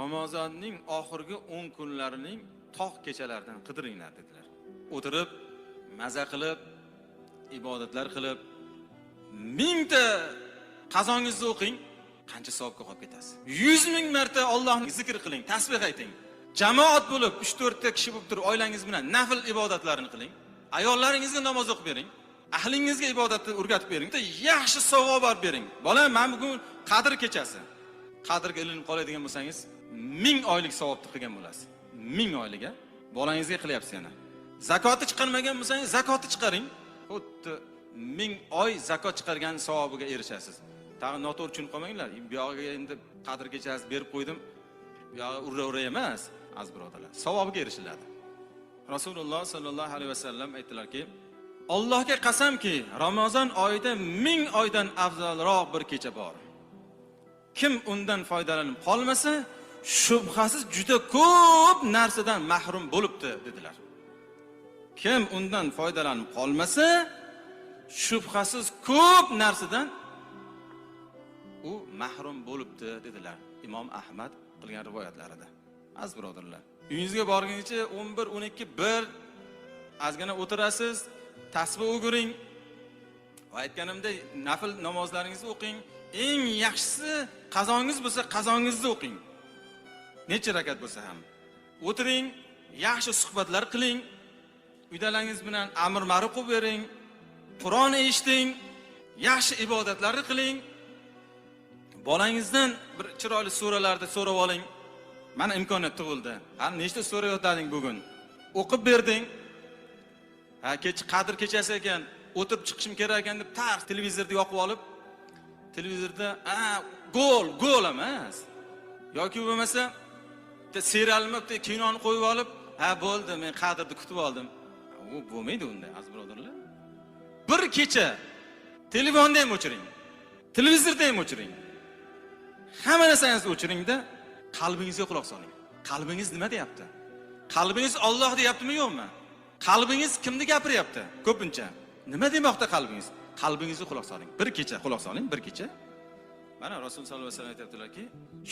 Ramazonning oxirgi 10 kunlarining tog' kechalaridan qidiringlar dedilar. O'tirib, maza qilib, ibodatlar qilib, 1000 ta qazongizni o'qing, qancha savobga qolib ketasiz. 100 ming marta Allohni zikr qiling, tasbih ayting. Jamoat bo'lib, 3-4 ta kishi bo'lib turib, oilangiz bilan nafl ibodatlarini qiling. Ayollaringizga namoz o'qib bering. Ahlingizga ibodatni o'rgatib bering. Bitta yaxshi savob olib bering. Bolam, mana bugun Qadr kechasi. Qadrga ilinib qoladigan bo'lsangiz, 1000 oylik savobni qilgan bo'lasiz. 1000 oylik, a? Bolangizga qilyapsiz yana. Zakotni chiqarmagan bo'lsangiz, zakotni chiqaring. Xuddi 1000 oy zakot chiqargan savobiga erishasiz. Tag'in noto'g'ri tushunib qolmanglar. Bu yog'iga endi Qadr kechasi berib qo'ydim. Bu yog'i ura ura emas, aziz birodarlar. Savobiga erishiladi. Rasululloh sallallohu alayhi vasallam aytdilarki, Allohga qasamki, Ramazon oyida 1000 oydan afzalroq bir kecha bor. Kim undan foydalanib qolmasa, shubhasiz juda ko'p narsadan mahrum bo'libdi dedilar. Kim undan foydalanib qolmasa, shubhasiz ko'p narsadan u mahrum bo'libdi dedilar. Imom Ahmad qilgan rivoyatlarida. Aziz birodarlar, uyingizga borguncha 11, 12, 1 ozgina o'tirasiz, tasbih o'giring. Va aytganimdek, nafl namozlaringizni o'qing. Eng yaxshisi qazongiz bo'lsa, qazongizni o'qing. Necha rakat bo'lsa ham. O'tiring, yaxshi suhbatlar qiling. Uydalaringiz bilan amr ma'ruf qilib bering. Qur'on eshiting, yaxshi ibodatlarni qiling. Bolangizdan bir chiroyli suralarni so'rab oling. Mana imkoniyat tug'ildi. Ha, nechta sura yodlading bugun? O'qib berding. Ha, kech Qadr kechasi ekan, o'tirib chiqishim kerak ekan deb tars televizorni yoqib olib, televizorda a gol, gol emas. Yoki bo'lmasa bitta serialmi, bitta kinoni qo'yib olib, ha bo'ldi, men qadrni kutib oldim. U bo'lmaydi unday, aziz birodarlar. Bir kecha telefonni ham o'chiring. Televizorni ham o'chiring. Hamma narsangizni o'chiringda, qalbingizga quloq soling. Qalbingiz nima deyapti? Qalbingiz Olloh deyaptimi, yo'qmi? Qalbingiz kimni gapiryapti? Ko'pincha. Nima demoqda qalbingiz? Qalbingizga quloq soling. Bir kecha quloq soling, bir kecha. Mana Rasul sollallohu alayhi vasallam aytayaptilarki,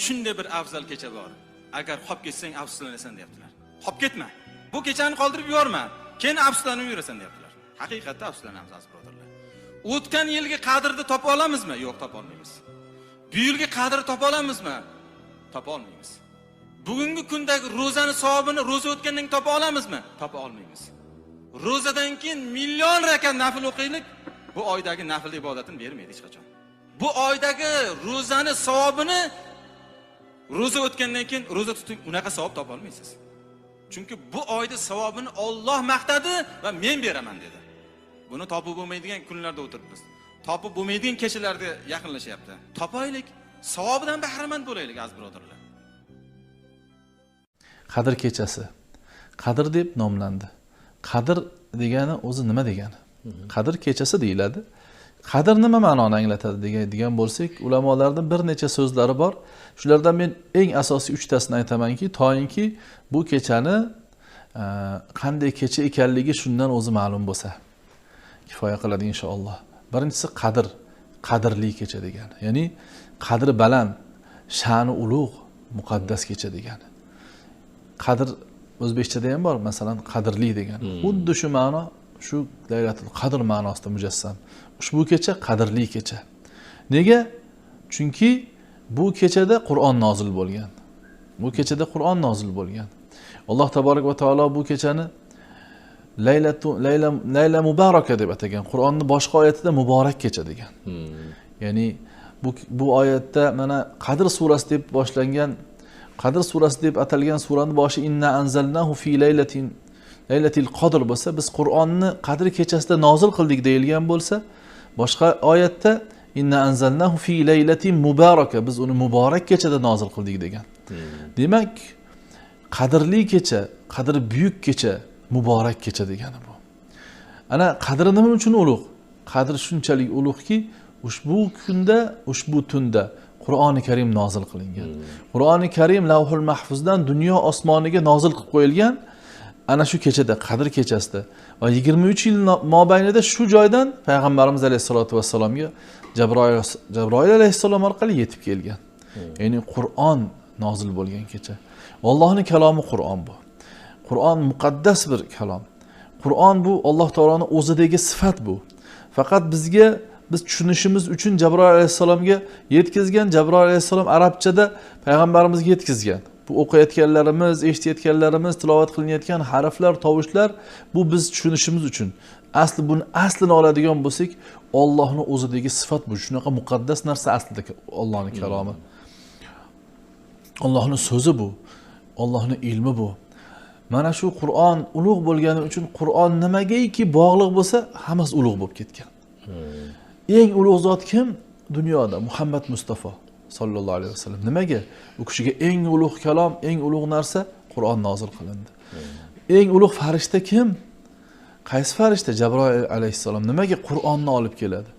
shunday bir afzal kecha bor. Agar qolib ketsang afsuslanasan deyaptilar. Qolib ketma. Bu kechani qoldirib yuborma. Keyin afsuslanib yurasan deyaptilar. Haqiqatda afsuslanamiz, aziz birodarlar. O'tgan yilgi qadrni topa olamizmi? Yo'q, topa olmaymiz. Bu yilgi qadrni topa olamizmi? Topa olmaymiz. Bugungi kundagi ro'zani savobini ro'za o'tgandan keyin topa olamizmi? Topa olmaymiz. Ro'zadan keyin million rakat nafl o'qiylik, bu oydagi nafl ibodatini bermaydi hech qachon. Bu oydagi ro'zani savobini ro'za o'tgandan keyin ro'za tuting, unaqa savob topa olmaysiz. Chunki bu oyda savobini Olloh maqtadi va men beraman dedi. Buni topib bo'lmaydigan kunlarda o'tiribmiz. Topib bo'lmaydigan kechalarda yaqinlashyapti. Topaylik, savobidan bahramand bo'laylik, aziz birodarlar. Qadr kechasi. Qadr deb nomlandi. Qadr degani o'zi nima degani? Qadr kechasi deyiladi. Qadr nima ma'noni anglatadi degan bo'lsak, ulamolarning bir necha so'zlari bor. Shulardan men eng asosiy uchtasini aytamanki, toyinki bu kechani qanday kecha ekanligi shundan o'zi ma'lum bo'lsa kifoya qiladi inshaalloh. Birinchisi qadr, qadrli kecha degani. Ya'ni qadri baland, sha'ni ulug', muqaddas kecha degani. Qadr o'zbekchada ham bor, masalan, qadrli degani. Xuddi shu ma'no shu Laylatul Qadr ma'nosida mujassam. Ushbu kecha qadrli kecha. Nega? Chunki bu kechada Qur'on nozil bo'lgan. Bu kechada Qur'on nozil bo'lgan. Alloh taborak va taolo bu kechani Layla mubaraka deb atagan. Qur'onning boshqa oyatida muborak kecha degan. Ya'ni bu oyatda mana Qadr surasi deb boshlangan, Qadr surasi deb atalgan suraning boshi inna anzalnahu fi laylatil qadr bo'lsa, biz Qur'onni Qadr kechasida nozil qildik deyilgan bo'lsa, boshqa oyatda inna anzalnahu fi laylatin mubaraka, biz uni muborak kechada nozil qildik degan. Demak, qadrli kecha, qadri buyuk kecha, muborak kecha degani bu. Ana qadri nima uchun ulug'? Qadr shunchalik ulug'ki, ushbu kunda, ushbu tunda Qur'oni Karim nozil qilingan. Qur'oni Karim Lavhul Mahfuzdan dunyo osmoniga nozil qilib qo'yilgan ana shu kechada, Qadr kechasida va 23 yil mobaynida shu joydan payg'ambarimiz alayhisolatu vassalomga Jabroil alayhissalom orqali yetib kelgan. Ya'ni Qur'on nozil bo'lgan kecha. Allohning kalomi Qur'on bu. Qur'on muqaddas bir kalom. Qur'on bu Alloh taoloning o'zidagi sifat bu. Faqat bizga, biz tushunishimiz uchun Jabroil alayhissalomga yetkazgan, Jabroil alayhissalom arabchada payg'ambarimizga yetkazgan. Bu o'qiyotganlarimiz, eshitayotganlarimiz, tilovat qilinayotgan harflar, tovushlar bu biz tushunishimiz uchun. Asli buni aslini oladigan bo'lsak, Allohning o'zidagi sifat bu. Shunaqa muqaddas narsa aslida Allohning kalomi. Allohning so'zi bu. Allohning ilmi bu. Mana shu Qur'on ulug' bo'lgani uchun Qur'on nimagaki bog'liq bo'lsa, hammasi ulug' bo'lib ketgan. Eng ulug' zot kim? Dunyoda Muhammad Mustafa sallallohu alayhi vasallam. Nimaga? U kishiga eng ulug' kalom, eng ulug' narsa Qur'on nozil qilindi. Eng ulug' farishta kim? Qaysi farishta? Jabroil alayhissalom. Nimaga Qur'onni olib keladi?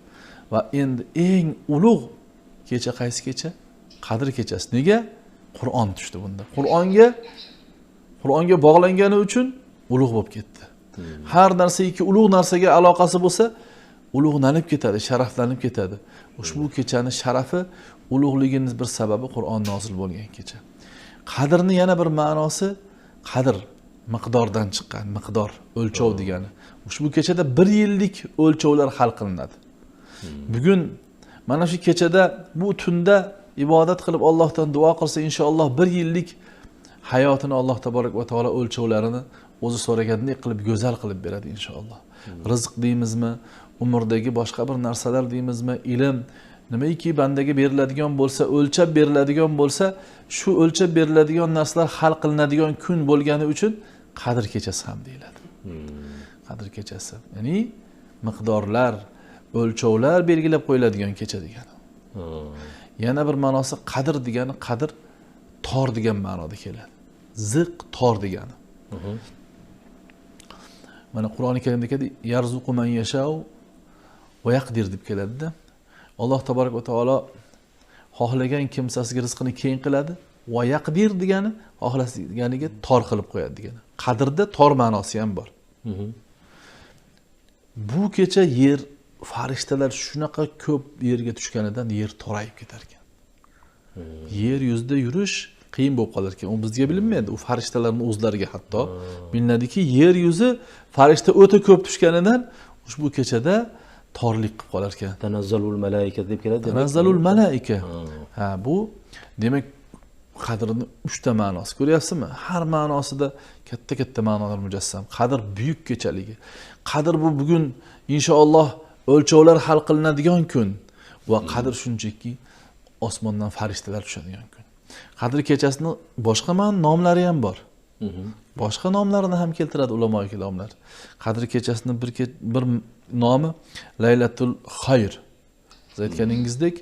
Va endi eng ulug' kecha qaysi kecha? Qadr kechasi. Nega? Qur'on tushdi bunda. Qur'onga bog'langani uchun ulug' bo'lib ketdi. Har narsaki ulug' narsaga aloqasi bo'lsa, ulug'lanib ketadi, sharaflanib ketadi. Ushbu kechani sharafi, ulug'ligining bir sababi Qur'on nozil bo'lgan kecha. Qadrni yana bir ma'nosi, qadr miqdordan chiqqan, miqdor, o'lchov degani. Ushbu kechada bir yillik o'lchovlar hal qilinadi. Bugun mana shu kechada, bu tunda ibodat qilib Allohdan duo qilsa, inshaalloh bir yillik hayotini Alloh taborak va taolo o'lchovlarini o'zi so'ragandek qilib go'zal qilib beradi inshaalloh. Rizq deymizmi, umrdagi boshqa bir narsalar deymizmi, ilm nimaiki bandaga beriladigan bo'lsa, o'lchab beriladigan bo'lsa, shu o'lchab beriladigan narsalar hal qilinadigan kun bo'lgani uchun Qadr kechasi ham deyiladi. Qadr kechasi, ya'ni miqdorlar, o'lchovlar belgilab qo'yiladigan kecha degani. Yana bir ma'nosi qadr degani, qadr tor degan ma'noda keladi. Ziq, tor degani. Mana Qur'oni Karimda keladi, yarzuqu man yashau va yaqdir deb keladi-da. Alloh taborak va taolo xohlagan kimsasiga rizqini keng qiladi, va yaqdir degani xohlaganiga tor qilib qo'yadi degani. Qadrda tor ma'nosi ham bor. Bu kecha yer farishtalar shunaqa ko'p yerga tushganidan yer torayib ketar ekan. Yer yuzida yurish qiyin bo'lib qolar ekan. U bizga bilinmaydi. U farishtalarning o'zlariga hatto bilinadiki, yer yuzi farishta o'ta ko'p tushganidan ushbu kechada torlik qilib qolar ekan. Tanazzalul malaika deb keladi. Tanazzalul malaika. Ha, bu demak qadrni 3 ta ma'nosi. Ko'ryapsizmi? Har ma'nosida katta-katta ma'nolar mujassam. Qadr buyuk kechaligi. Qadr bu bugun inshaalloh o'lchovlar hal qilinadigan kun va qadr shunchaki osmondan farishtalar tushadigan kun. Qadr kechasini boshqa nomlari ham bor. Boshqa nomlarini ham keltiradi ulamo ikromlar. Qadr kechasini bir nomi Laylatul Xayr. Siz aytganingizdek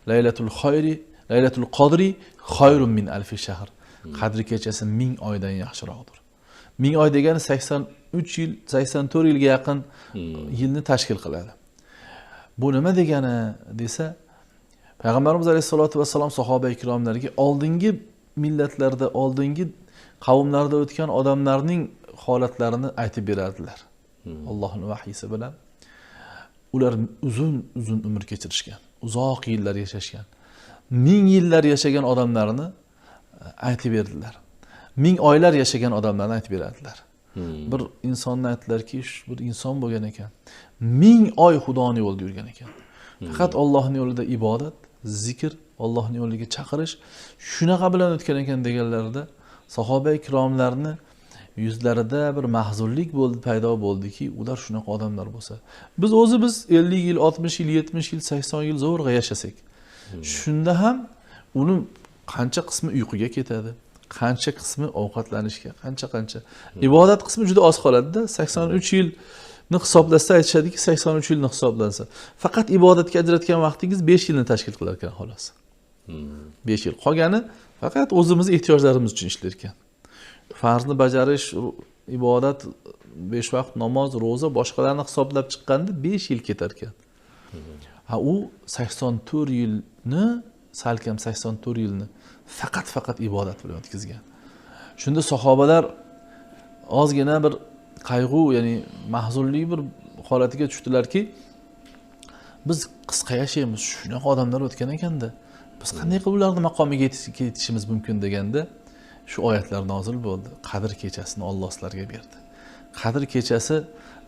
Laylatul Xayri, Laylatul Qadri xayrun min alfi shahr. Qadr kechasi 1000 oydan yaxshiroqdir. 1000 oy degani 83 yil, 84 yilga yaqin yilni tashkil qiladi. Bu nima degani desa, Payg'ambarimiz alayhisolatu vassalom sahoba ikromlarga oldingi millatlarda, oldingi qavmlarda o'tgan odamlarning holatlarini aytib berardilar. Allohning vahiysi bilan ular uzun-uzun umr kechirishgan, uzoq yillar yashashgan. 1000 yillar yashagan odamlarni aytib berdilar. 1000 oylar yashagan odamlarni aytib beradilar. Bir insonni aytdilarki, bir inson bo'lgan ekan. 1000 oy Xudoning yo'lida yurgan ekan. Faqat Allohning yo'lida ibodat, zikr, Allohning yo'liga chaqirish shunaqa bilan o'tgan ekan deganlarida sahoba ikromlarni yuzlarida bir mahzunlik bo'ldi, paydo bo'ldiki, ular shunaqa odamlar bo'lsa, biz o'zimiz 50 yil, 60 yil, 70 yil, 80 yil zo'rg'a yashasak, shunda ham uni qancha qismi uyquga ketadi, qancha qismi ovqatlanishga, qancha ibodat qismi juda oz qoladi-da. 83 yilni hisoblasa aytishadiki, 83 yilni hisoblansa, faqat ibodatga ajratgan vaqtingiz 5 yilni tashkil qilar ekan xolos. 5 yil qolgani faqat o'zimiz ehtiyojlarimiz uchun ishlar ekan. Farzni bajarish, ibodat, 5 vaqt namoz, ro'za, boshqalarni hisoblab chiqqanda 5 yil ketar ekan. Ha, u 84 yilni, salkam 84 yilni faqat ibodat bilan o'tkazgan. Shunda sahobalar ozgina bir qayg'u, ya'ni mahzunli bir holatiga tushdilarki, biz qisqa yashaymiz, shunaqa odamlar o'tgan ekanda, Biz qanday qilib ularning maqomiga yetishimiz mumkin deganda shu oyatlar nozil bo'ldi. Qadr kechasini Alloh sizlarga berdi. Qadr kechasi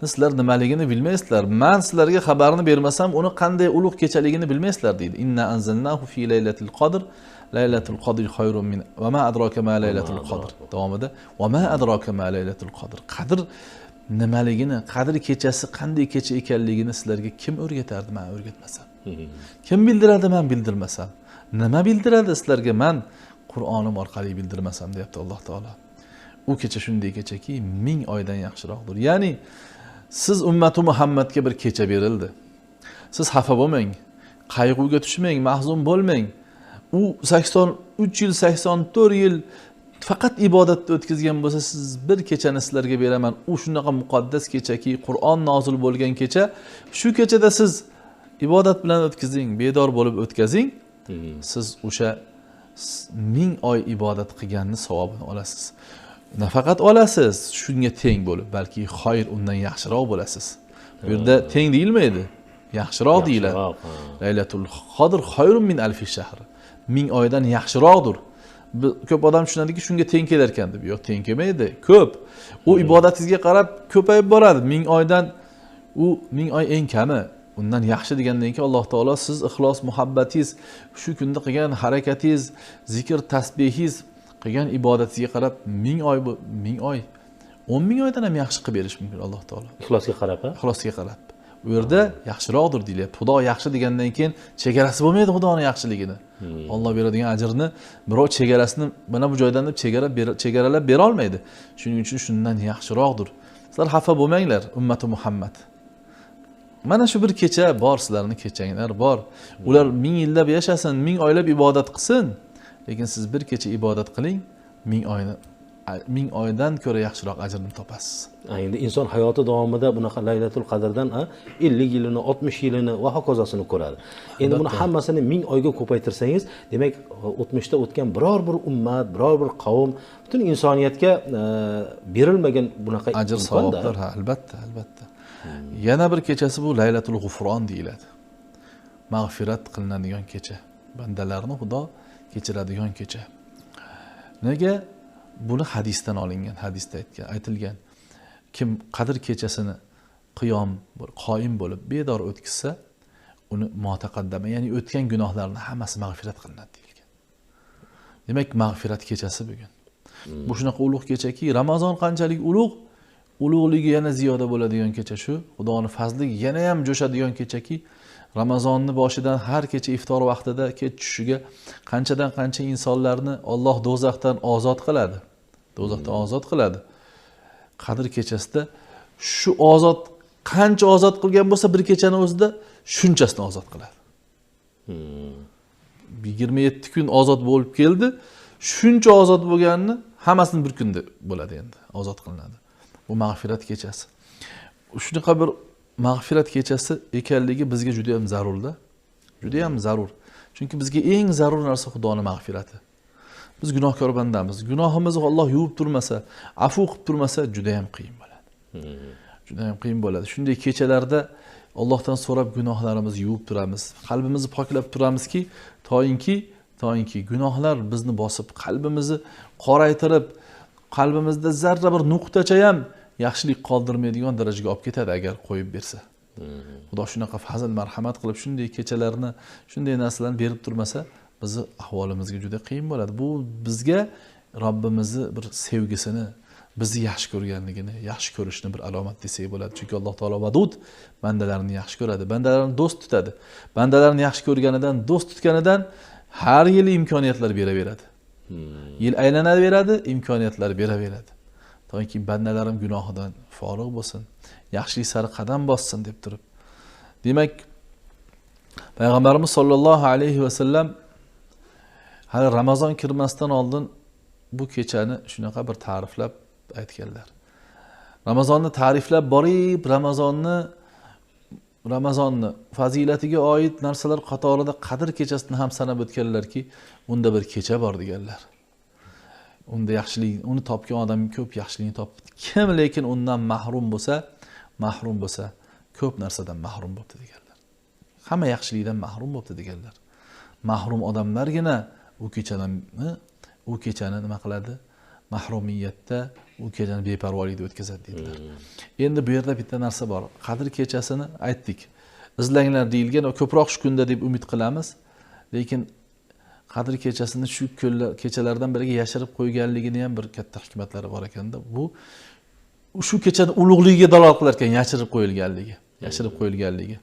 sizlar nimaligini bilmaysizlar. Men sizlarga xabarini bermasam, uni qanday ulug' kechaligini bilmaysizlar deydi. Inna anzalnahu fi laylatil qadr, laylatul qadri khayrun min va ma adraka ma laylatul qadr. Davomida va ma adraka ma laylatul qadr. Qadr nimaligini, qadr kechasi qanday kecha ekanligini sizlarga kim o'rgatardi men o'rgatmasam? Kim bildiradi men bildirmasam? Nima bildiradi sizlarga men Qur'onim orqali bildirmasam deyapti Alloh taolo. U kecha shunday kechaki 1000 oydan yaxshiroqdir. Ya'ni siz ummati Muhammadga bir kecha berildi. Siz xafa bo'lmang, qayg'uga tushmang, mahzun bo'lmang. U 83 yil, 84 yil faqat ibodatda o'tkazgan bo'lsa, siz bir kechani sizlarga beraman. U shunaqa muqaddas kechaki, Qur'on nozil bo'lgan kecha. Shu kechada siz ibodat bilan o'tkazing, bedor bo'lib o'tkazing. Siz o'sha 1000 oy ibodat qilganning savobini olasiz. Nafaqat olasiz, shunga teng bo'lib, balki xayr undan yaxshiroq bo'lasiz. Bu yerda teng deyilmaydi, yaxshiroq deyiladi. Laylatul qadr xayrun min alfi shahr. 1000 oydan yaxshiroqdir. Ko'p odam tushunadiki, shunga teng kelar ekan deb. Yo'q, teng kelmaydi. Ko'p. U ibodatingizga qarab ko'payib boradi. 1000 oydan u 1000 oy eng kami. Undan yaxshi degandan keyin Alloh taolo siz ixlos, muhabbatingiz, shu kunda qilgan harakatingiz, zikr, tasbehingiz, qilgan ibodatingizga qarab 1000 oy, 1000 oy, 10 000 oydan ham yaxshi qilib berish mumkin Alloh taolo. Ixlosga qarab, ha? Ixlosga qarab. U yerda yaxshiroqdir deyilyapti. Xudo yaxshi degandan keyin chegarasi bo'lmaydi Xudoning yaxshiligini. Alloh beradigan ajrni birov chegarasini mana bu joydan deb chegaralab bera olmaydi. Shuning uchun shundan yaxshiroqdir. Sizlar xafa bo'lmanglar, ummati Muhammad. Mana shu bir kecha bor, sizlarning kechanglar bor. Ular 1000 yillab yashasin, 1000 oylab ibodat qilsin, lekin siz bir kecha ibodat qiling, 1000 oydan ko'ra yaxshiroq ajrni topasiz. Endi inson hayoti davomida bunaqa Laylatul Qadrdan 50 yilini, 60 yilini va hokozasini ko'radi. Endi buni hammasini 1000 oyga ko'paytirsangiz, demak, o'tmishda o'tgan biror bir ummat, biror bir qavm, butun insoniyatga berilmagan bunaqa ajr savoblar, ha, albatta, albatta. Yana bir kechasi bu Laylatul G'ufron deyiladi. Mag'firat qilinadigan kecha. Bandalarni Xudo kechiradigan kecha. Nega? Buni hadisdan olingan, hadisda aytilgan. Kim Qadr kechasini qiyom, qoim bo'lib bedor o'tkazsa, uni motaqaddama, ya'ni o'tgan gunohlarini hammasi mag'firat qilinadi deyilgan. Demak, mag'firat kechasi bugun. Bu shunaqa ulug' kechaki, Ramazon qanchalik ulug', ulug'ligi yana ziyoda bo'ladigan kecha shu. Xudoning fazli yana ham jo'shadigan kechaki, Ramazonni boshidan har kecha iftor vaqtida kech tushishiga qanchadan qancha insonlarni Alloh do'zaxdan ozod qiladi. Do'zaxdan ozod qiladi. Qadr kechasida shu ozod qancha ozod qilgan bo'lsa, bir kechani o'zida shunchasini ozod qiladi. 27 kun ozod bo'lib keldi, shuncha ozod bo'lganini hammasini bir kunda bo'ladi endi, ozod qilinadi. Bu mag'firat kechasi. Shunaqa bir mag'firat kechasi ekanligi bizga juda ham zarurda. Juda ham zarur. Chunki bizga eng zarur narsa Xudoning mag'firati. Biz gunohkor bandamiz. Gunohimizni Alloh yuvib turmasa, afu qilib turmasa juda ham qiyin bo'ladi. Juda ham qiyin bo'ladi. Shunday kechalarda Allohdan so'rab gunohlarimizni yuvib turamiz, qalbimizni poklab turamizki, toinki gunohlar bizni bosib, qalbimizni qoraytirib, qalbimizda zarra bir nuqtacha ham yaxshilik qoldirmaydigan darajaga olib ketadi agar qo'yib bersa. Xudo shunaqa fazl, marhamat qilib shunday kechalarni, shunday narsalarni berib turmasa, bizni ahvolimizga juda qiyin bo'ladi. Bu bizga Robbimizni bir sevgisini, bizni yaxshi ko'rganligini, yaxshi ko'rishini bir alomat desak bo'ladi. Chunki Alloh taolo vadud, bandalarini yaxshi ko'radi, bandalarini do'st tutadi. Bandalarini yaxshi ko'rganidan, do'st tutganidan har yili imkoniyatlar beraveradi. Yil aylanaveradi, imkoniyatlar beraveradi. Toki bandalarim gunohidan forig' bo'lsin, yaxshilik sari qadam bossin deb turib. Demak, Payg'ambarimiz sollallohu alayhi va sallam hali Ramazon kirmasdan oldin bu kechani shunaqa bir ta'riflab aytganlar. Ramazonni ta'riflab borib, Ramazonni fazilatiga oid narsalar qatorida Qadr kechasini ham sanab o'tganlarki, unda bir kecha bor deganlar. Unda yaxshilik, uni topgan odam ko'p yaxshilikni topdi. Kim lekin undan mahrum bo'lsa, ko'p narsadan mahrum bo'pti deganlar. Hamma yaxshilikdan mahrum bo'pti deganlar. Mahrum odamlargina u kechani nima qiladi? Mahrumiyatda, u kechani beparvolikda o'tkazadi dedilar. Endi bu yerda bitta narsa bor. Qadr kechasini aytdik. Izlanglar deyilgan va ko'proq shu kunda deb umid qilamiz. Lekin Qadr kechasini shu kechalardan biriga yashirib qo'yganligini ham bir katta hikmatlari bor ekanda. Bu shu kechani ulug'ligiga dalolat qilar ekan, yashirib qo'yilganligi, yashirib qo'yilganligi.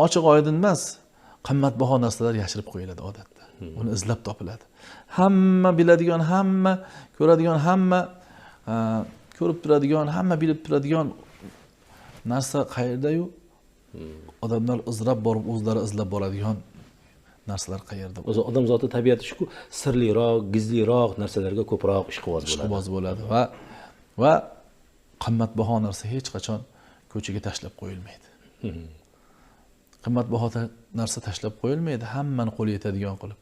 Ochiq oydin emas, qimmatbaho narsalar yashirib qo'yiladi odatda. Uni izlab topiladi. Hamma biladigan, hamma ko'radigan, hamma ko'rib turadigan, hamma bilib turadigan narsa qayerda-yu? Odamlar izlab borib, o'zlari izlab boradigan narsalar qayerda? O'zi odam zoti tabiati shuku, sirliroq, gizliroq narsalarga ko'proq ishqiboz bo'ladi. Ishqiboz bo'ladi va qimmatbaho narsa hech qachon ko'chaga tashlab qo'yilmaydi. Qimmatbaho narsa tashlab qo'yilmaydi, hammani qo'li yetadigan qilib.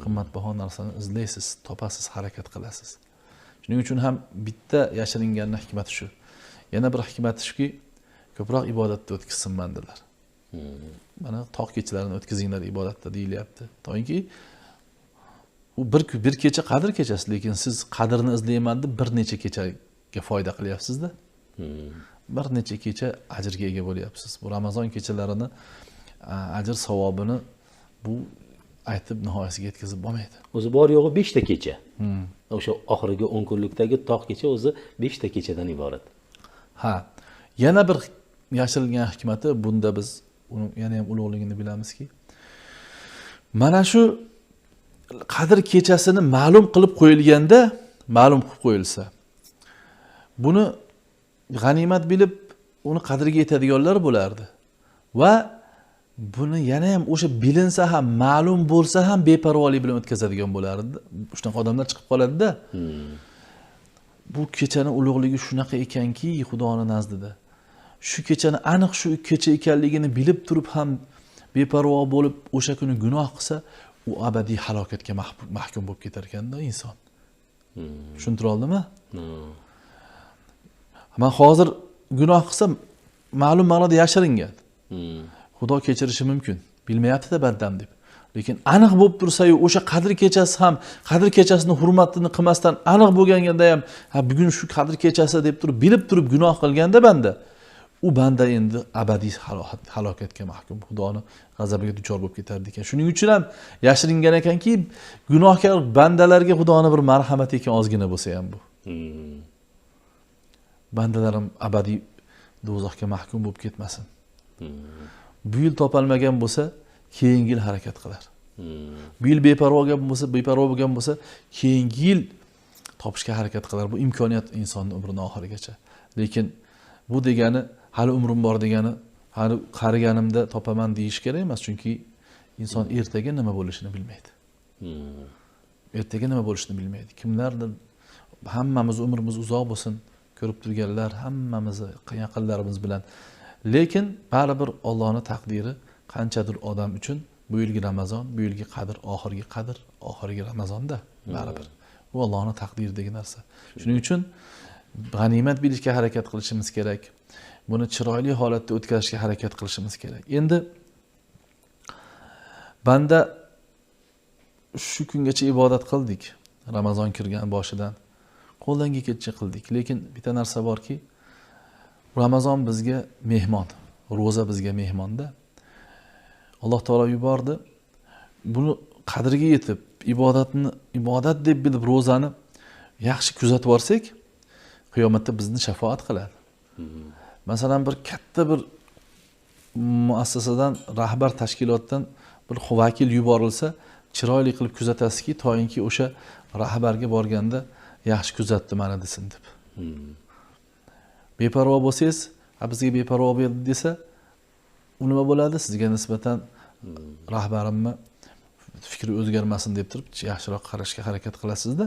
Qimmatbaho narsani izlaysiz, topasiz, harakat qilasiz. Shuning uchun ham bitta yashiringanning hikmati shu. Yana bir hikmati shuki, ko'proq ibodatda o'tkazsin bandalar. Mana tog' kechalarini o'tkazinglar ibodatda deyilyapti. To'yinki u bir kecha qadr kechasi, lekin siz qadrni izlayman deb bir necha kechaga foyda qilyapsiz-da. Bir necha kecha ajrga ega bo'lyapsiz. Bu Ramazon kechalarini ajr savobini bu aytib nihoyasiga yetkazib bo'lmaydi. O'zi bor yo'g'i 5 ta kecha. O'sha oxirgi 10 kunlikdagi tog' kecha o'zi 5 ta kechadan iborat. Ha, yana bir yashirilgan hikmati bunda biz uni yana ham ulug'ligini bilamizki, mana shu qadr kechasini ma'lum qilib qo'yilganda, ma'lum qilib qo'yilsa, buni g'animat bilib, uni qadriga yetadiganlar bo'lardi. Va buni yana ham o'sha bilinsa ham, ma'lum bo'lsa ham beparvolik bilan o'tkazadigan bo'lardi. Shunaqa odamlar chiqib qoladi-da. Bu kechani ulug'ligi shunaqa ekanki, Xudoni nazdida. Shu kechani aniq shu kecha ekanligini bilib turib ham beparvo bo'lib o'sha kuni gunoh qilsa, u abadiy halokatga mahkum bo'lib ketar ekanda inson. Tushuntira oldimmi? Men hozir gunoh qilsam ma'lum ma'noda yashiringan. Xudo kechirishi mumkin. Bilmayapti-da bandam deb. Lekin aniq bo'lib tursa-yu o'sha qadr kechasi ham, qadr kechasini hurmatini qilmasdan aniq bo'lganda ham, ha bugun shu qadr kechasi deb turib, bilib turib gunoh qilganda banda, u banda endi abadiy halokatga mahkum, Xudoni g'azabiga duchor bo'lib ketardi ekan. Shuning uchun ham yashiringan ekanki, gunohkor bandalarga Xudoni bir marhamati ekan ozgina bo'lsa ham bu. Bandalarim abadiy do'zaxga mahkum bo'lib ketmasin. Bu yil topolmagan bo'lsa, keyingi yil harakat qilar. Bu yil beparvo bo'lgan bo'lsa, keyingi yil topishga harakat qilar. Bu imkoniyat insonning umrining oxirigacha. Lekin bu degani hali umrim bor degani, hali qariganimda topaman deyish kerak emas, chunki inson ertaga nima bo'lishini bilmaydi. Ertaga nima bo'lishini bilmaydi. Kimlardir hammamiz umrimiz uzoq bo'lsin, ko'rib turganlar hammamiz yaqinlarimiz bilan. Lekin baribir Allohning taqdiri qanchadir odam uchun bu yilgi Ramazon, bu yilgi qadr, oxirgi qadr, oxirgi Ramazonda baribir. Bu Allohning taqdiridagi narsa. Shuning uchun g'animat bilishga harakat qilishimiz kerak. Buni chiroyli holatda o'tkazishga harakat qilishimiz kerak. Endi banda shu kungacha ibodat qildik. Ramazon kirgan boshidan qo'ldan kelgancha qildik. Lekin bitta narsa borki, Ramazon bizga mehmon, ro'za bizga mehmonda. Alloh taolo yubordi. Buni qadriga yetib, ibodatni ibodat deb bilib ro'zani yaxshi kuzatib olsak, qiyomatda bizni shafoat qiladi. Masalan, bir katta bir muassasadan, rahbar tashkilotdan bir vakil yuborilsa, chiroyli qilib kuzatasizki, toyinki o'sha rahbarga borganda yaxshi kuzatdi mana desin deb. Beparvo bo'lsangiz, ha bizga beparvo berdi desa, u nima bo'ladi? Sizga nisbatan rahbarimni fikri o'zgarmasin deb turib, yaxshiroq qarashga harakat qilasizda.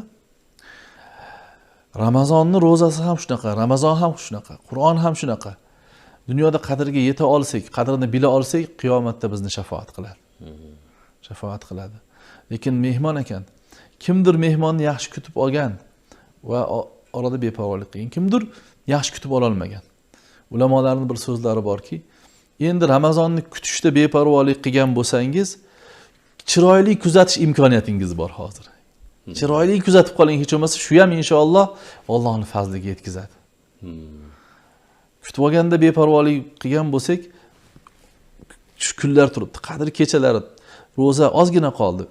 Ramazonning ro'zasi ham shunaqa, Ramazon ham shunaqa, Qur'on ham shunaqa. Dunyoda qadriga yeta olsak, qadrini bila olsak, qiyomatda bizni shafoat qiladi. Shafoat qiladi. Lekin mehmon ekan. Kimdir mehmonni yaxshi kutib olgan va orada beparvolik qilgan, kimdir yaxshi kutib ola olmagan. Ulamolarning bir so'zlari borki, endi Ramazonni kutishda beparvolik qilgan bo'lsangiz, Chiroyli kuzatish imkoniyatingiz bor hozir. Chiroyli kuzatib qoling hech bo'lmasa, shu ham inshaalloh Allohning fazliga yetkazadi. Kutib olganda beparvolik qilgan bo'lsak, shu kunlar turibdi, qadr kechalari, ro'za ozgina qoldi.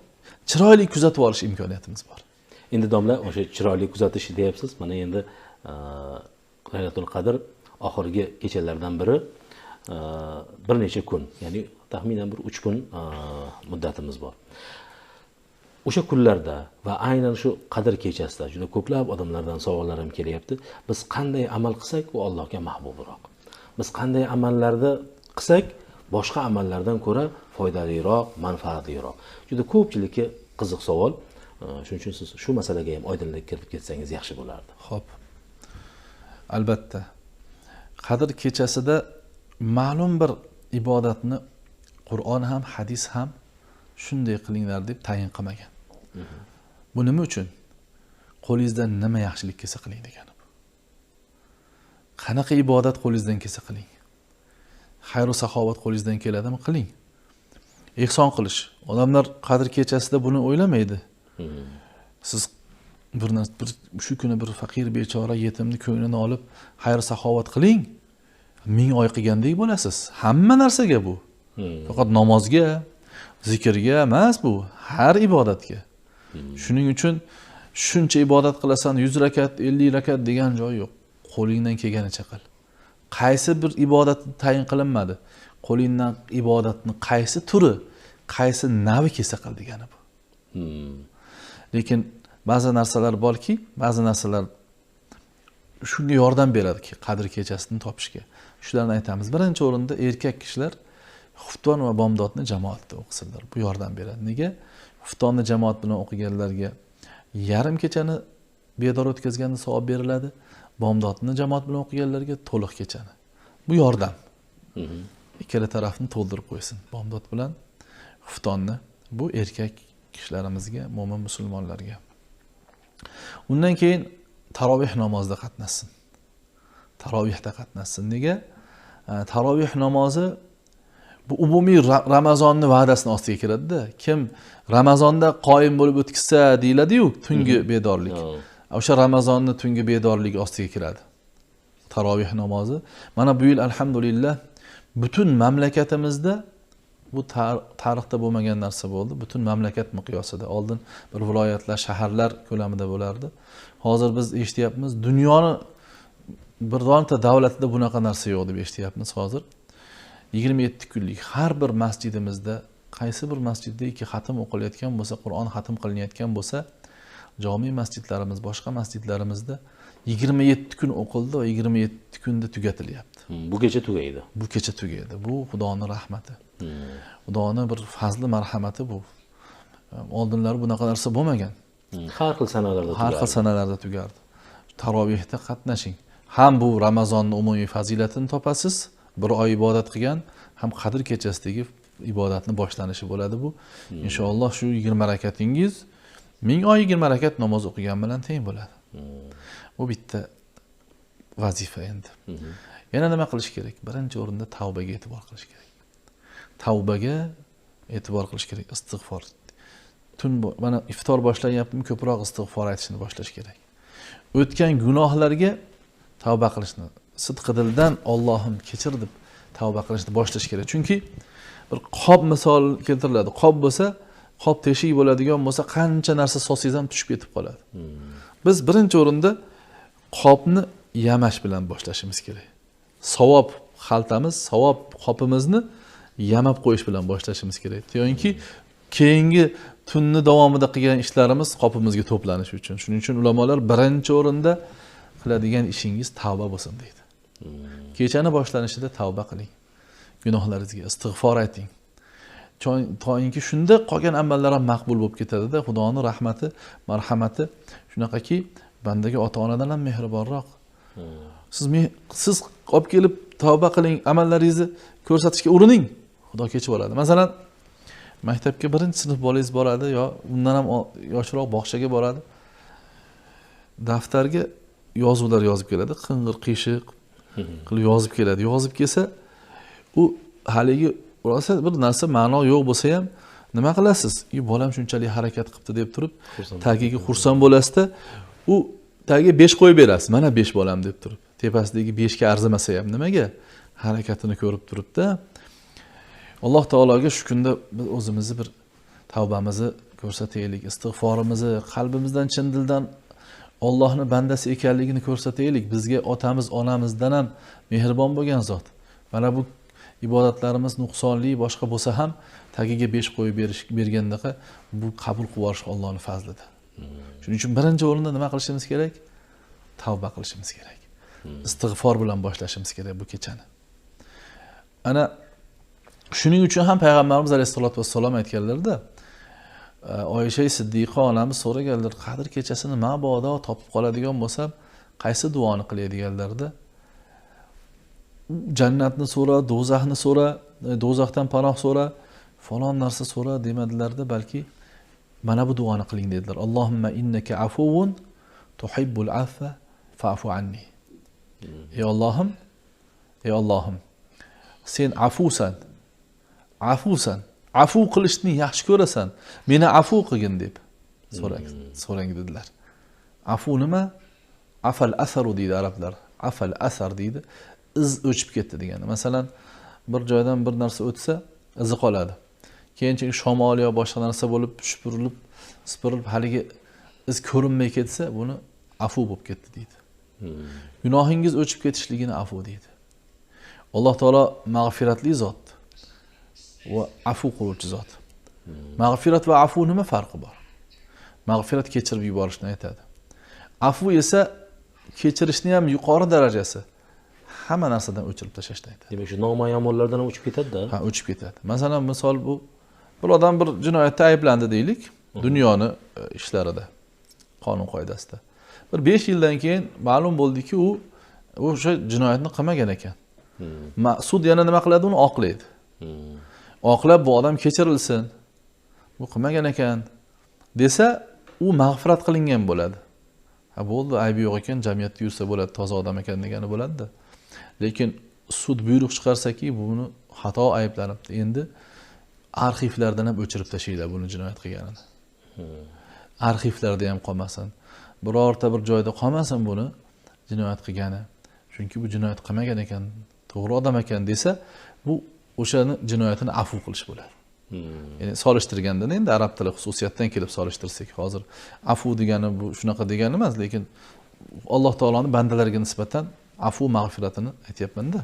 Chiroyli kuzatib olish imkoniyatimiz bor. Endi domla, o'sha chiroyli kuzatish deyapsiz. Mana endi Laylatul Qadr oxirgi kechalardan biri, bir necha kun, ya'ni taxminan bir 3 kun muddatimiz bor. O'sha kunlarda va aynan shu Qadr kechasida juda ko'plab odamlardan savollar ham kelyapti. Biz qanday amal qilsak, u Allohga mahbubroq. Biz qanday amallarni qilsak, boshqa amallardan ko'ra foydaliroq, manfaatliroq. Juda ko'pchilikka qiziq savol. Shuning uchun siz shu masalaga ham oydinlik kiritib ketsangiz yaxshi bo'lardi. Xo'p. Albatta. Qadr kechasida ma'lum bir ibodatni Qur'on ham, hadis ham shunday qilinglar deb tayin qilmagan. Bu nima uchun? Qo'lingizdan nima yaxshilik kelsa qiling degani bu. Qanaqa ibodat qo'lingizdan kelsa qiling. Xayr va saxovat qo'lingizdan keladimi, qiling. Ehson qilish. Odamlar Qadr kechasida buni o'ylamaydi. Siz bir shu kuni bir faqir bechora yetimni ko'nglini olib xayr saxovat qiling, 1000 oy qilgandek bo'lasiz. Hamma narsaga bu. Faqat namozga, zikrga emas bu, har ibodatga. Shuning uchun shuncha ibodat qilasan, 100 rakat, 50 rakat degan joy yo'q. Qo'lingdan kelganicha qil. Qaysi bir ibodat tayin qilinmadi. Qo'lingdan ibodatni qaysi turi, qaysi navi kelsa qil degani bu. Lekin ba'zi narsalar borki, ba'zi narsalar shunga yordam beradiki, Qadr kechasini topishga. Shularni aytamiz. Birinchi o'rinda erkak kishilar xufton va bomdodni jamoatda o'qisinlar. Bu yordam beradi. Nega? Xuftonni jamoat bilan o'qiganlarga yarim kechani bedor o'tkazganda savob beriladi. Bomdodni jamoat bilan o'qiganlarga to'liq kechani. Bu yordam. Ikkala tarafni to'ldirib qo'ysin. Bomdod bilan xuftonni, bu erkak kishilarimizga, mo'min musulmonlarga. Undan keyin taroveh namozida qatnashsin. Tarovehda qatnashsin. Nega? Taroveh namozi bu umumiy Ramazonning va'dasini ostiga kiradida. Kim Ramazonda qoyim bo'lib o'tkazsa deyiladi-yu, tungi bedorlik. O'sha Ramazonning tungi bedorligi ostiga kiradi taroveh namozi. Mana bu yil alhamdulillah butun mamlakatimizda bu tarixda bo'lmagan narsa bo'ldi. Butun mamlakat miqyosida. Oldin bir viloyatlar, shaharlar ko'lamida bo'lardi. Hozir biz eshityapmiz, dunyoni bironta davlatida bunaqa narsa yo'q deb eshityapmiz hozir. 27 kunlik har bir masjidimizda, qaysi bir masjidda 2 xatm o'qilayotgan bo'lsa, Qur'on xatm qilinayotgan bo'lsa, jami masjidlarimiz, boshqa masjidlarimizda 27 kun o'qildi va 27 kunda tugatilyapti. Bu kecha tugaydi. Bu kecha tugaydi. Bu Xudoning rahmati. Xudoning bir fazli, marhamati bu. Oldinlari bunaqa narsa bo'lmagan. Har xil sanalarda tugardi. Har xil sanalarda tugardi. Tarovehda qatnashing. Ham bu Ramazonning umumiy fazilatini topasiz, bir oy ibodat qilgan, ham Qadr kechasidagi ibodatni boshlanishi bo'ladi bu. Inshaalloh shu 20 rakatingiz 1000 oy 20 rakat namoz o'qigan bilan teng bo'ladi. Bu bitta vazifa endi. Yana nima qilish kerak? Birinchi o'rinda tavbaga e'tibor qilish kerak. Tavbaga e'tibor qilish kerak, istig'for. Tun mana iftor boshlanyaptimi, ko'proq istig'for aytishni boshlash kerak. O'tgan gunohlarga tavba qilishni, sidqi dildan Allohim kechir deb tavba qilishni boshlash kerak. Chunki bir qop misol keltiriladi. Qop bo'lsa, qop teshik bo'ladigan bo'lsa, qancha narsa solsangiz ham tushib ketib qoladi. Biz birinchi o'rinda qopni yamash bilan boshlashimiz kerak. Savob xaltamiz, savob qopimizni yamab qo'yish bilan boshlashimiz kerak. Yo'inki keyingi tunni davomida qilgan ishlarimiz qopimizga to'planishi uchun. Shuning uchun ulamolar birinchi o'rinda qiladigan ishingiz tavba bo'lsin deydi. Kechani boshlanishida tavba qiling. Gunohlaringizga istig'for ayting. To'yinki shunda qolgan amallar ham maqbul bo'lib ketadi-da. Xudoning rahmati, marhamati shunaqaki, bandaga ota-onadan ham mehribonroq. Siz olib kelib tavba qiling, amallaringizni ko'rsatishga urining. Xudo kechib oladi. Masalan, maktabga 1-sinf bolangiz boradi yo undan ham yoshroq bog'chaga boradi. Daftarga yozuvlar yozib keladi, qing'ir qiyshiq qilib yozib keladi. Yozib kelsa, u haligi rosa bir narsa ma'no yo'q bo'lsa ham Nima qilasiz? Bolam shunchalik harakat qilibdi deb turib, tagiga xursand bo'lasizda, u tagiga 5 qo'yib berasiz. Mana 5 bolam deb turib. Tepasidagi 5 ga arzimasa ham nimaga? Harakatini ko'rib turibdi. Alloh taologa shu kunda biz o'zimizni bir tavbamizni ko'rsataylik, istig'forimizni qalbimizdan, chin dildan Allohning bandasi ekanligini ko'rsataylik. Bizga otamiz, onamizdan ham mehribon bo'lgan zot. Mana bu ibodatlarimiz nuqsonli boshqa bo'lsa ham tagiga 5 qo'yib bergandaqa bu qabul qilib yuborish Allohning fazlidir. Shuning uchun birinchi o'rinda nima qilishimiz kerak? Tavba qilishimiz kerak. Istig'for bilan boshlashimiz kerak bu kechani. Ana shuning uchun ham payg'ambarimiz alayhisolatu vassalom aytganlarida, Oysha Siddiqa onamiz so'raganlar, Qadr kechasini mabodo topib qoladigan bo'lsam, qaysi duoni qilay deganlarida, jannatni so'ra, do'zaxni so'ra, do'zaxdan panoh so'ra, falon narsa so'ra demadilarda, balki mana bu duoni qiling dedilar. Allohumma innaka afuvun tuhibbul afva fa'fu anni. Ey Allohim, ey Allohim, sen afusan, afusan, afu qilishni yaxshi ko'rasan, meni afu qilgin deb so'rang dedilar. Afu nima? Afal asaru deydi arablar. Afal asar deydi. Iz o'chib ketdi degani. Masalan, bir joydan bir narsa o'tsa, izi qoladi. Keyinchalik shamol yo boshqa narsa bo'lib, shupurilib, sipirilib haligi iz ko'rinmay ketsa, buni afu bo'lib ketdi deydi. Gunohingiz o'chib ketishligini afu deydi. Alloh taolo mag'firatli zot va afu qiluvchi zot. Mag'firat va afu nima farqi bor? Mag'firat kechirib yuborishni aytadi. Afu esa kechirishni ham yuqori darajasi. Hamma narsadan o'chirib tashlashni aytadi. Demak, shu noma'yonlardan ham o'chib ketadi-da. Ha, o'chib ketadi. Masalan, misol bu bir odam bir jinoyatda ayblandi deylik, dunyoni ishlarida, qonun qoidasida. Bir 5 yildan keyin ma'lum bo'ldiki, u o'sha jinoyatni qilmagan ekan. Sud yana nima qiladi? Uni oqlaydi. Oqlab bu odam kechirilsin, bu qilmagan ekan desa, u mag'firat qilingan bo'ladi. Ha, bo'ldi, aybi yo'q ekan, jamiyatda yursa bo'ladi, toza odam ekan degani bo'ladi-da. Lekin sud buyruq chiqarsaki, buni xato ayblanibdi. Endi arxivlardan ham o'chirib tashlanglar buni jinoyat qilganini. Arxivlarda ham qolmasin. Birorta bir joyda qolmasin buni jinoyat qilgani. Chunki bu jinoyat qilmagan ekan, to'g'ri odam ekan desa, bu o'shani jinoyatini afu qilish bo'ladi. Ya'ni solishtirganda endi arab tili xususiyatdan kelib solishtirsak, hozir afu degani bu shunaqa degani emas, lekin Alloh taoloning bandalariga nisbatan afu mag'firatini aytyapman-da.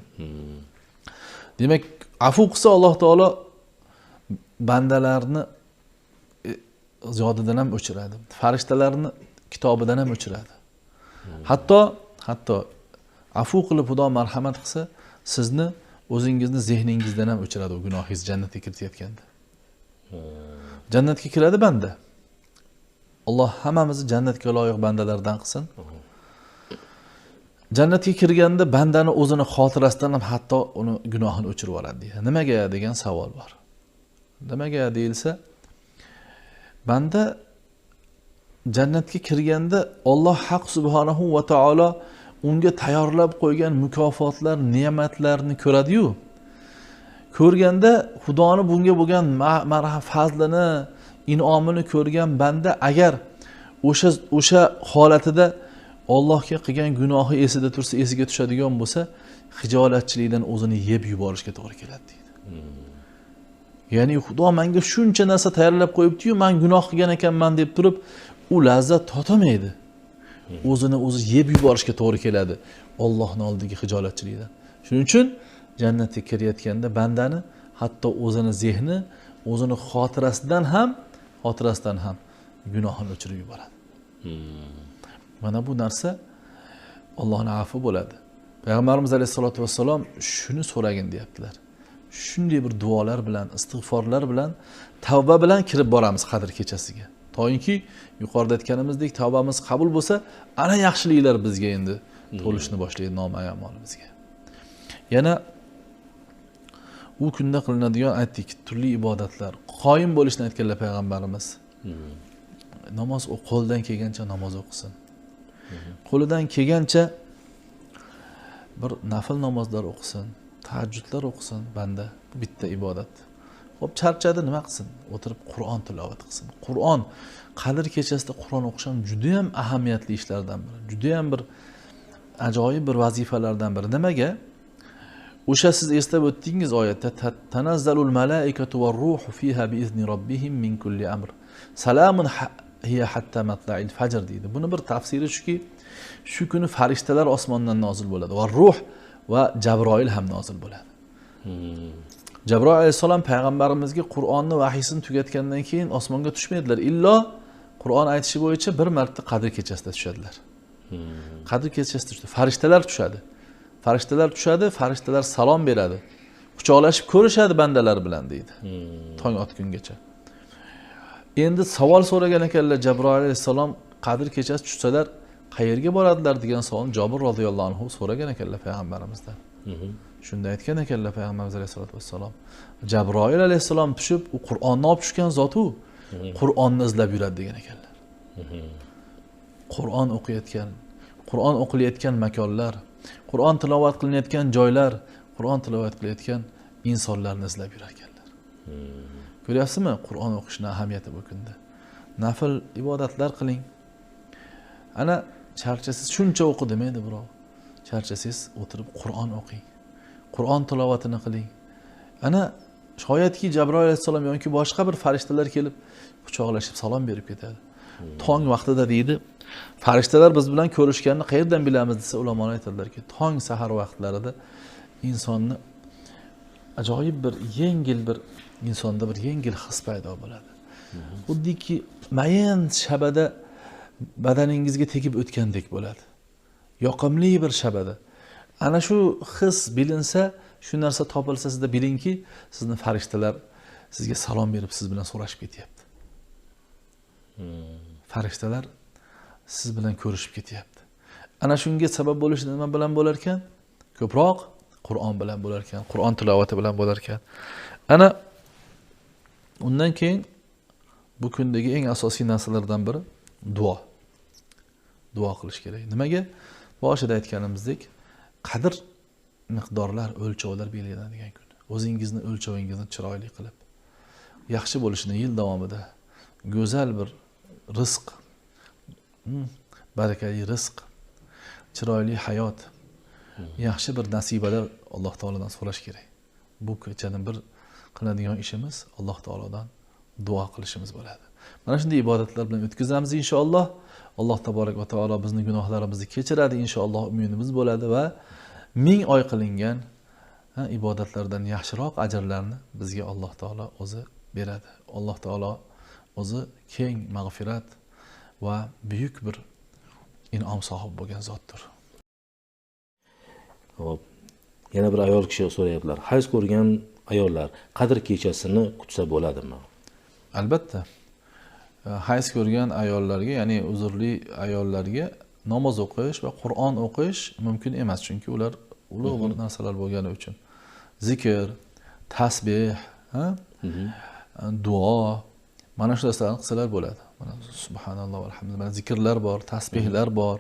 Demak, afu qilsa Alloh taolo bandalarni ziyodidan ham o'chiradi, farishtalarni kitobidan ham o'chiradi. Hatto afu qilib Xudo marhamat qilsa, sizni o'zingizni zehningizdan ham o'chiradi u gunohingiz jannatga kiritayotganda. Jannatga kiradi banda. Alloh hammamizni jannatga loyiq bandalardan qilsin. Jannatga kirganda bandani o'zini xotirasidan ham hatto uni gunohini o'chirib yuboradi deydi. Nimaga degan savol bor. Nimaga deyilsa, banda jannatga kirganda Alloh haq subhanahu va taolo unga tayyorlab qo'ygan mukofotlar, ne'matlarni ko'radi-yu. Ko'rganda Xudoni bunga bo'lgan marhamat, fazlini, in'omini ko'rgan banda agar o'sha holatida Allohga qilgan gunohi esida tursa, esiga tushadigan bo'lsa, xijolatchilikdan o'zini yeb yuborishga to'g'ri keladi deydi. Ya'ni Xudo menga shuncha narsa tayyorlab qo'yibdi-yu, men gunoh qilgan ekanman deb turib, u lazzat totolmaydi. O'zini o'zi yeb yuborishga to'g'ri keladi Allohning oldidagi xijolatchilikdan. Shuning uchun jannatga kirayotganda bandani hatto o'zini zehni, o'zini xotirasidan ham gunohini o'chirib yuboradi. Mana bu narsa Allohning afi bo'ladi. Payg'ambarimiz alayhisolatu vassalom shuni so'ragin deyaptilar. Shunday bir duolar bilan, istig'forlar bilan, tavba bilan kirib boramiz Qadr kechasiga. To'yinki yuqorida aytganimizdek tavbamiz qabul bo'lsa, ana yaxshiliklar bizga endi to'lishni boshlaydi noma'molimizga. Yana u kunda qilinadigan aytdik, turli ibodatlar, qoyim bo'lishni aytganlar payg'ambarimiz. Namoz qo'ldan kelgancha namoz o'qisin. Qo'lidan kelgancha bir nafl namozlar o'qisin, tahajjudlar o'qisin banda. Bu bitta ibodat. Xo'p, charchadi, nima qilsin? O'tirib Qur'on tilovat qilsin. Qur'on, Qadr kechasida Qur'on o'qish ham juda ham ahamiyatli ishlardan biri. Juda ham bir ajoyib bir vazifalardan biri. Nimaga? O'sha siz eslab o'tdingiz oyatda, tanazzalul malaikatu var-ruhu fiha biizni robbihim min kulli amr. Salamun hiya hatta matla'il fajr deydi. Buni bir tafsiri shuki, shu kuni farishtalar osmondan nozil bo'ladi va ruh va Jabroil ham nozil bo'ladi. Jabroil alayhissalom payg'ambarimizga Qur'onni vahiysini tugatgandan keyin osmonga tushmaydilar. Illo Qur'on aytishi bo'yicha bir marta Qadr kechasida tushadilar. Qadr kechasida tushadi. Farishtalar tushadi. Farishtalar tushadi, farishtalar salom beradi. Quchoqlashib ko'rishadi bandalar bilan deydi. Tong otgungacha. Endi savol so'ragan ekanlar, Jabroil alayhissalom Qadr kechasi tushsalar qayerga boradilar degan savolni Jobir roziyallohu anhu so'ragan ekanlar payg'ambarimizdan. Shunda aytgan ekanlar payg'ambarimiz alayhisolatu vassalom, Jabroil alayhissalom tushib, u Qur'onni olib tushgan zot u, Qur'onni izlab yuradi degan ekanlar. Qur'on o'qiyotgan, Qur'on o'qilayotgan makonlar, Qur'on tilovat qilinayotgan joylar, Qur'on tilovat qilayotgan insonlarni izlab yurar ekanlar. Ko'ryapsizmi? Qur'on o'qishning ahamiyati bu kunda. Nafl ibodatlar qiling. Ana charchasiz shuncha o'qi demaydi birov. Charchasiz o'tirib Qur'on o'qing. Qur'on tilovatini qiling. Ana shoyatki Jabroil alayhissalom yoki boshqa bir farishtalar kelib quchoqlashib salom berib ketadi. Tong vaqtida deydi, farishtalar biz bilan ko'rishganini qayerdan bilamiz desa, ulamolar aytadilarki, tong sahar vaqtlarida insonni ajoyib bir yengil bir insonda bir yengil his paydo bo'ladi. Xuddiki mayin shabada badaningizga tegib o'tgandek bo'ladi. Yoqimli bir shabada. Ana shu his bilinsa, shu narsa topilsa sizda bilingki, sizni farishtalar sizga salom berib siz bilan so'rashib ketyapti. Farishtalar siz bilan ko'rishib ketyapti. Ana shunga sabab bo'lishi nima bilan bo'lar ekan? Ko'proq Qur'on bilan bo'lar ekan, Qur'on tilovati bilan bo'lar ekan. Ana undan keyin bu kundagi eng asosiy narsalardan biri duo. Duo qilish kerak. Nimaga? Boshida aytganimizdek, qadr miqdorlar, o'lchovlar belgilanadigan kun. O'zingizni o'lchovingizni chiroyli qilib, yaxshi bo'lishini yil davomida go'zal bir rizq, barakali rizq, chiroyli hayot, yaxshi bir nasibalar Alloh taolodan so'rash kerak. Bu kechani bir qiladigan ishimiz Alloh taolodan duo qilishimiz bo'ladi. Mana shunday ibodatlar bilan o'tkazamiz inshaalloh. Alloh taborak va taolo bizning gunohlarimizni kechiradi inshaalloh, umidimiz bo'ladi va 1000 oy qilingan ibodatlardan yaxshiroq ajrlarni bizga Alloh taolo o'zi beradi. Alloh taolo o'zi keng mag'firat va buyuk bir in'om sohibi bo'lgan zotdir. Xo'p, yana bir ayol kishi so'rayaptilar. Hayz ko'rgan ayollar Qadr kechasini kutsa bo'ladimi? Albatta. Hayz ko'rgan ayollarga, ya'ni uzrli ayollarga namoz o'qish va Qur'on o'qish mumkin emas, chunki ular ulug' bir narsalar bo'lgani uchun. Zikr, tasbih, duo, mana shu narsalarni qilsalar bo'ladi. Mana subhanalloh valhamdulillah, mana zikrlar bor, tasbihlar bor,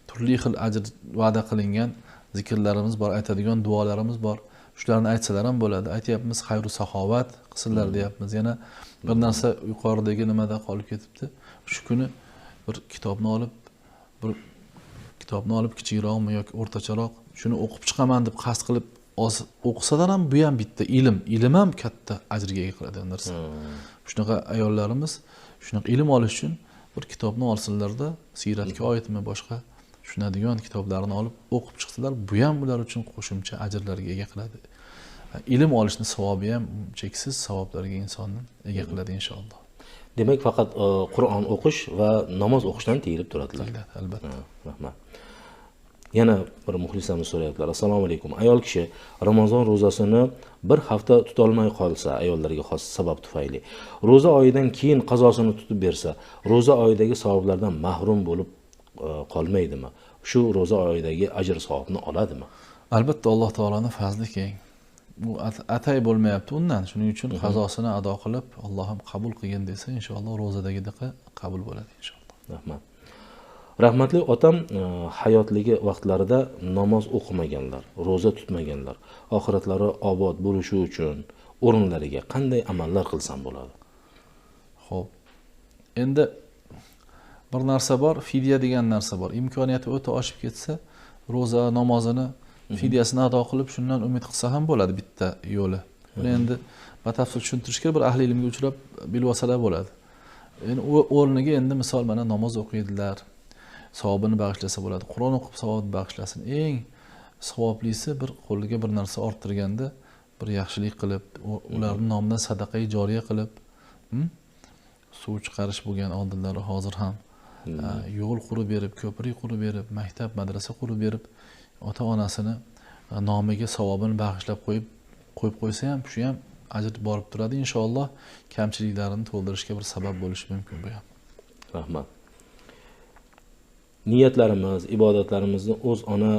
turli xil ajr va'da qilingan zikrlarimiz bor, aytadigan duolarimiz bor. Shularni aytsalar ham bo'ladi. Aytyapmiz, xayru saxovat qilsinlar deyapmiz. Yana bir narsa yuqoridagi nimada qolib ketibdi. Shu kuni bir kitobni olib, kichikroqmi yoki o'rtacharoq, shuni o'qib chiqaman deb qasd qilib o'qisalar ham, bu ham bitta ilm, ilm ham katta ajrga ega qiladigan narsa. Shunaqa ayollarimiz shunaqa ilm olish uchun bir kitobni olsinlarda, siyratga oidmi boshqa tushunadigan kitoblarni olib o'qib chiqsalar, bu ham ular uchun qo'shimcha ajrlarga ega qiladi. Ilm olishni savobi ham cheksiz savoblarga insonni ega qiladi inshaalloh. Demak, faqat Qur'on o'qish va namoz o'qishdan tiyilib turadilar. Albatta. Rahmat. Yana bir muxlisamiz so'rayaptilar. Assalomu alaykum. Ayol kishi Ramazon ro'zasini bir hafta tutolmay qolsa, ayollarga xos sabab tufayli, ro'za oyidan keyin qazosini tutib bersa, ro'za oyidagi savoblardan mahrum bo'lib qolmaydimi? Shu ro'za oyidagi ajr savobni oladimi? Albatta, Alloh taoloning fazli keng. Bu atay bo'lmayapti undan. Shuning uchun qazosini ado qilib, Allohim qabul qilgin desa, inshaalloh ro'zadagidaqa qabul bo'ladi inshaalloh. Rahmat. Rahmatli otam hayotligi vaqtlarida namoz o'qimaganlar, ro'za tutmaganlar, oxiratlari obod bo'lishi uchun o'rinlariga qanday amallar qilsam bo'ladi? Xo'p. Endi bir narsa bor, fidya degan narsa bor. Imkoniyati o'ta oshib ketsa, ro'za namozini fidyasini ado qilib, shundan umid qilsa ham bo'ladi bitta yo'li. Buni endi batafsil tushuntirishga bir ahli ilmga uchrab bilib olsalar bo'ladi. Endi o'rniga endi misol mana namoz o'qiydilar, savobini bag'ishlasa bo'ladi. Qur'on o'qib savobini bag'ishlasin. Eng savoblisi bir qo'liga bir narsa orttirganda bir yaxshilik qilib, ularning nomidan sadaqai joriya qilib, suv chiqarish bo'lgan oldinlari, hozir ham yo'l qurib berib, ko'prik qurib berib, maktab, madrasa qurib berib, ota-onasini nomiga savobini bag'ishlab qo'yib qo'ysa ham, shu ham ajr borib turadi. Inshaalloh kamchiliklarini to'ldirishga bir sabab bo'lishi mumkin bu ham. Rahmat. Niyatlarimiz, ibodatlarimizni o'z ona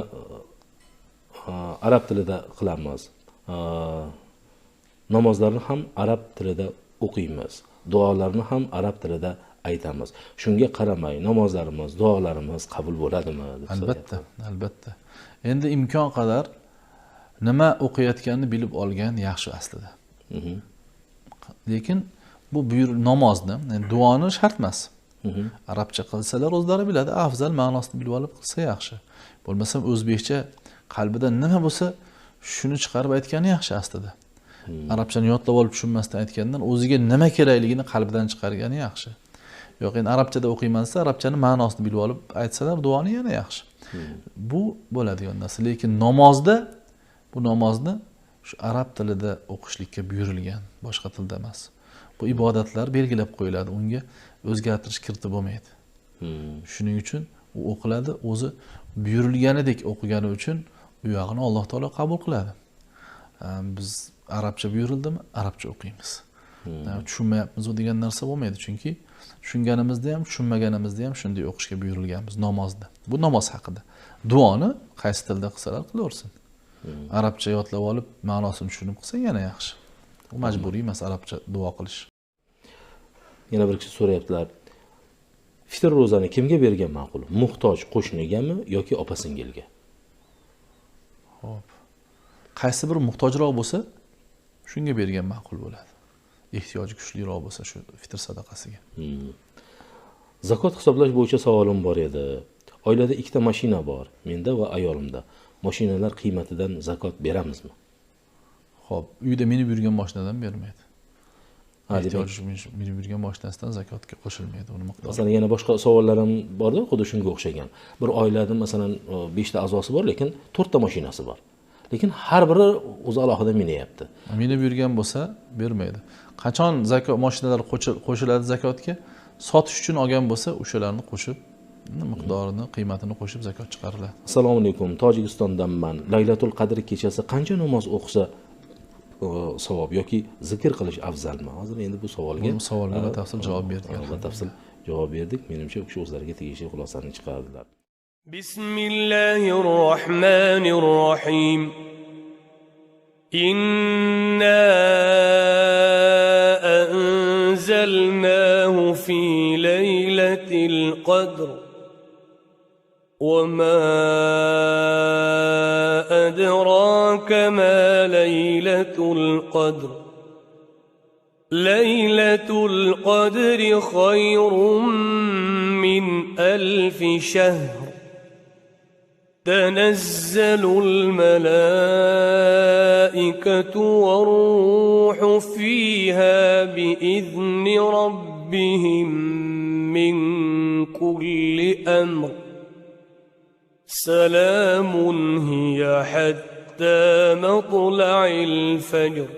arab tilida qilamiz. Namozlarni ham arab tilida o'qiymiz. Duolarni ham arab tilida aytamiz. Shunga qaramay namozlarimiz, duolarimiz qabul bo'ladimi? Albatta, albatta. Endi imkon qadar nima o'qiyotganini bilib olgan yaxshi aslida. Lekin bu namozni, yani duoni shart emas. Arabcha qilsalar o'zlari biladi, afzal ma'nosini bilib olib qilsa yaxshi. Bo'lmasam o'zbekcha qalbida nima bo'lsa shuni chiqarib aytgani yaxshi aslida. Arabchani yodlab olib tushunmasdan aytgandan o'ziga nima kerakligini qalbidan chiqargani yaxshi. Yo'q, endi arabchada o'qiyman desa, arabchani ma'nosini bilib olib aytsalar duoni yana yaxshi. Bu bo'ladigan narsa. Lekin namozda bu namozni shu arab tilida o'qishlikka buyurilgan, boshqa tilda emas. Bu ibodatlar belgilab qo'yiladi, unga o'zgartirish kiritib bo'lmaydi. Shuning uchun u o'qiladi, o'zi buyurilganidek o'qigani uchun u yog'ini Alloh taolo qabul qiladi. Biz arabcha buyurildimi, arabcha o'qiymiz. Tushunmayapmiz u degan narsa bo'lmaydi, chunki tushunganimizda ham, tushunmaganimizda ham shunday o'qishga buyurilganmiz namozda. Bu namoz haqida. Duoni qaysi tilda qilsalar qilaversin. Arabcha yodlab olib, ma'nosini tushunib qilsa yana yaxshi. U majburiy emas arabcha duo qilish. Yana bir kishi so'rayaptilar. Fitr ro'zani kimga bergan ma'qul? Muhtoj qo'shnigami yoki opa-singilga? Xo'p. Qaysi bir muhtojroq bo'lsa, shunga bergan ma'qul bo'ladi. Ehtiyoji kuchliroq bo'lsa shu fitr sadaqasiga. Zakot hisoblash bo'yicha savolim bor edi. Oilada ikkita mashina bor, menda va ayolimda. Mashinalar qiymatidan zakot beramizmi? Xo'p, uyda minib yurgan mashinadan bermaydi. Ehtiyoji minib yurgan mashinasidan zakotga qo'shilmaydi uni miqdori. Masalan, yana boshqa savollar ham borda, xuddi shunga o'xshagan. Bir oilada masalan 5 ta a'zosi bor, lekin 4 ta mashinasi bor. Lekin har biri o'zi alohida minyapti. Minib yurgan bo'lsa bermaydi. Qachon zakot mashinalar qo'shiladi zakotga? Sotish uchun olgan bo'lsa, o'shalarni qo'shib, miqdorini, qiymatini qo'shib zakot chiqariladi. Assalomu alaykum, Tojikistondanman. Laylatul Qadr kechasi qancha namoz o'qisa savob yoki zikr qilish afzalmi? Hozir endi bu savolga batafsil javob berdik. Batafsil javob berdik. Menimcha u kishi o'zlariga tegishli xulosani chiqardilar. Bismillahirrohmanirrohim. Inna anzalnahu fi laylatil qadr. وما أدراك ما ليلة القدر ليلة القدر خير من 1000 شهر تنزل الملائكة والروح فيها بإذن ربهم من كل أمر سلام هي حتى مطلع الفجر.